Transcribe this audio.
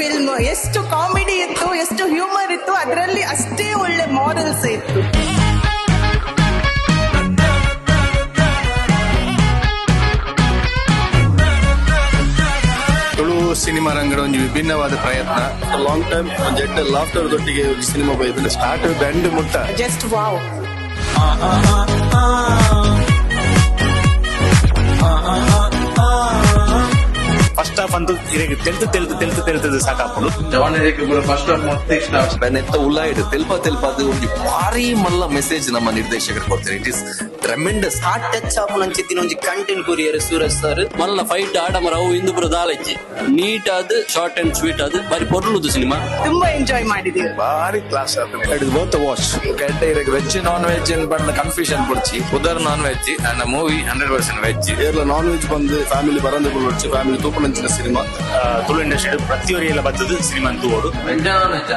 Film. ಎಷ್ಟು comedy ಇತ್ತು, ಎಷ್ಟು ಹ್ಯೂಮರ್ ಇತ್ತು, ಅದರಲ್ಲಿ ಅಷ್ಟೇ ಒಳ್ಳೆ ಮಾರಲ್ಸ್ ಇತ್ತು. ತುಳು ಸಿನಿಮಾ ರಂಗದ ಒಂದು ವಿಭಿನ್ನವಾದ ಪ್ರಯತ್ನ. ಲಾಂಗ್ ಟೈಮ್ ಜೆಟ್ ಲಾಫ್ಟರ್ ದೊಟ್ಟಿಗೆ ಸಿನಿಮಾ ಬೈದ್ರೆ. ಸ್ಟಾರ್ಟ್ ಬೆಂಡ್ ಮುಟ್ಟ. Just wow. First half ಅಂತೂ ಇರೆಗ್ ತೆಲ್ತು ತೆಲ್ತು ತೆಲ್ತು ತೆಲ್ತದ್ದು ಸಾಕಾಪುಂಡು. ಫಸ್ಟ್ ಹಾಫ್ ಮಸ್ತ್ ಇಷ್ಟ. ಬೆನ್ನೆತ್ತ ಉಲಾಯ್ಡ್ ತೆಲ್ಪ ತೆಲ್ಪ ಅದು ಒಂಜಿ ಭಾರಿ ಮಲ್ಲ ಮೆಸೇಜ್ ನಮ್ಮ ನಿರ್ದೇಶಕರು ಕೊಡ್ತಾರೆ. It is tremendous. Heart touch ಆಪುನಂಚಿತ್ತಿನ ಒಂಜಿ ಕಂಟೆಂಟ್ ಕೊರಿಯರ್ ಸೂರಜ್ ಸರ್. ಮಲ್ಲ ಫೈಟ್ ಆಡಮರ ಅವು ಇಂದು ದಾಲಚ್ಚಿ ನೀಟ್ ಆದ್, ಶಾರ್ಟ್ ಅಂಡ್ ಸ್ವೀಟ್ ಆದ್, ಬಾರಿ ಪೊರ್ಲುದು ಸಿನಿಮಾ. ತುಂಬಾ ಎಂಜಾಯ್ ಮಾಡಿದೀವಿ. ಭಾರಿ ಕ್ಲಾಸ್ ಅದು. It is worth watch. ಇರೆಗ್ veg non veg ಬಂದ ಕನ್ಫ್ಯೂಷನ್ ಪುಡ್ಚಿ. ಉದರ್ non veg and movie 100% veg. ಏರ್ಲ ನಾನ್ ವೆಜ್ ಬಂದು ಫ್ಯಾಮಿಲಿ ಬರಂದೆ ಫ್ಯಾಮಿಲಿ ತೂಪುನಂಚಿನ ಸಿನಿಮಾ. ತುಳು ಇಂಡಸ್ಟ್ರಿ ಪ್ರತಿಯೊರಿಯೆಲ್ಲ ಬತ್ತದು ಸಿನಿಮಾ ತೂವೋಡು. Veg non veg.